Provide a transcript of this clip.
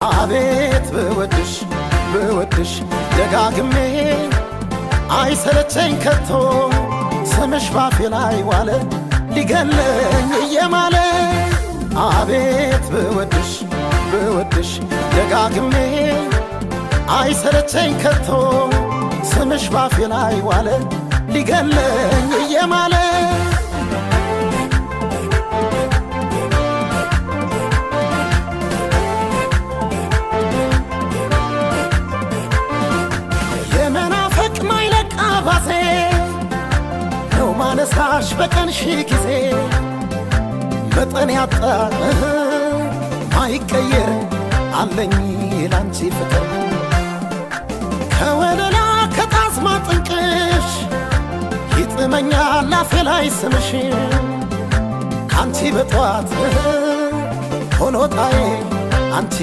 አቤት ብወድሽ ብወድሽ ደጋግሜ፣ አይሰለቸኝ ከቶ፣ ስምሽ ባፌ ላይ ዋለ ሊገለኝ እየማለ። አቤት ብወድሽ ብወድሽ ደጋግሜ፣ አይሰለቸኝ ከቶ፣ ስምሽ ባፌ ላይ ዋለ ሊገለኝ እየማለ። የመናፈቅ ማይለቅ አባዜ ነው ማነሳሽ በቀን ሺህ ጊዜ፣ መጠን ያጣ ማይቀየር አለኝ ላንቺ ፍቅር። ከወለላ ከጣዝማ ጥንቅሽ ይጥመኛል አፌ ላይ ስምሽ፣ ካንቺ በጧት ሆኖ ጣዬ አንቺ።